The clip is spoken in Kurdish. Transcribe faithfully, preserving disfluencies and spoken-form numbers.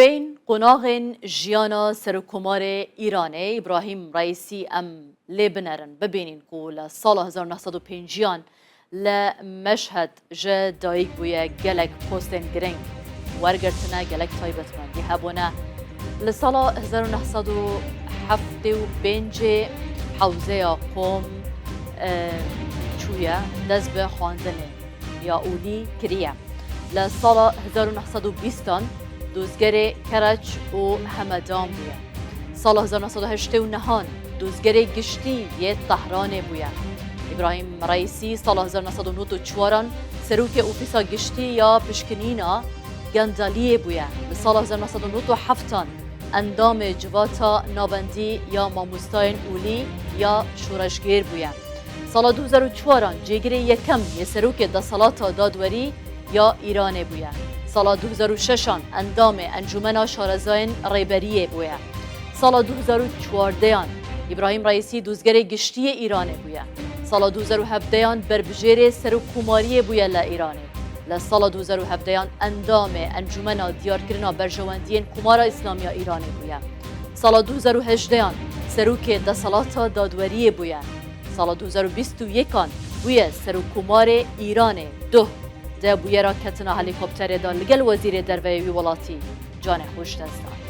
Bên qonaxên jiyana Serokkomarê Îranê Îbrahîm Reîsî em lê binerin, bibînîn ku li sala hezar û neh sed û pêncî an li Meşhed ji dayik bûye, gelek postên girîng wergirtine, gelek taybetmendî hebûne. Li sala hezar û neh sed û heftê û pêncê hewzeya Qom, e, çûye, dest bi xwendinê ya olî kiriye. Li sala hezar û neh sed û bîstan dozgerê Kereç û Hemedan bûye. Sala hezar neh sed û heştê û nehan dozgerê giştî yê Tehranê bûye. Îbrahîm Reîsî sala hezar neh sed û nod û çaran serokê Ofîsa Giştî ya Pişkinîna Gendeliyê bûye. Li sala hezar neh sed û nod û heftan endamê Civata Navendî ya Mamostayên Olî ya Şoreşgêr bûye. Sala du hezar û çaran cêgirê yekem yê serokê desthilata dadwerî ya Îranê bûye. Sala du hezar û şeşan endamê Encûmena Şarezayên Rêberiyê bûye. Sala du hezar û çardeyan Îbrahîm Reîsî dozgerê giştî yê Îranê bûye. Sala du hezar û hevdeyan berbijêrê Serokkomariyê bûye li Îranê. Li sala du hezar û hevdeyan endamê Encûmena Diyarkirina Berjewendiyên Komara Îslamî ya Îranê bûye. Sala du hezar û hejdeyan serokê desthilata dadweriyê bûye. Sala du hezar û bîst û yekan bûye Serokkomarê Îranê. Duh di bûyera ketina helîkopterê de li gel Wezîrê Derve yê wî welatî canê xwe ji dest da.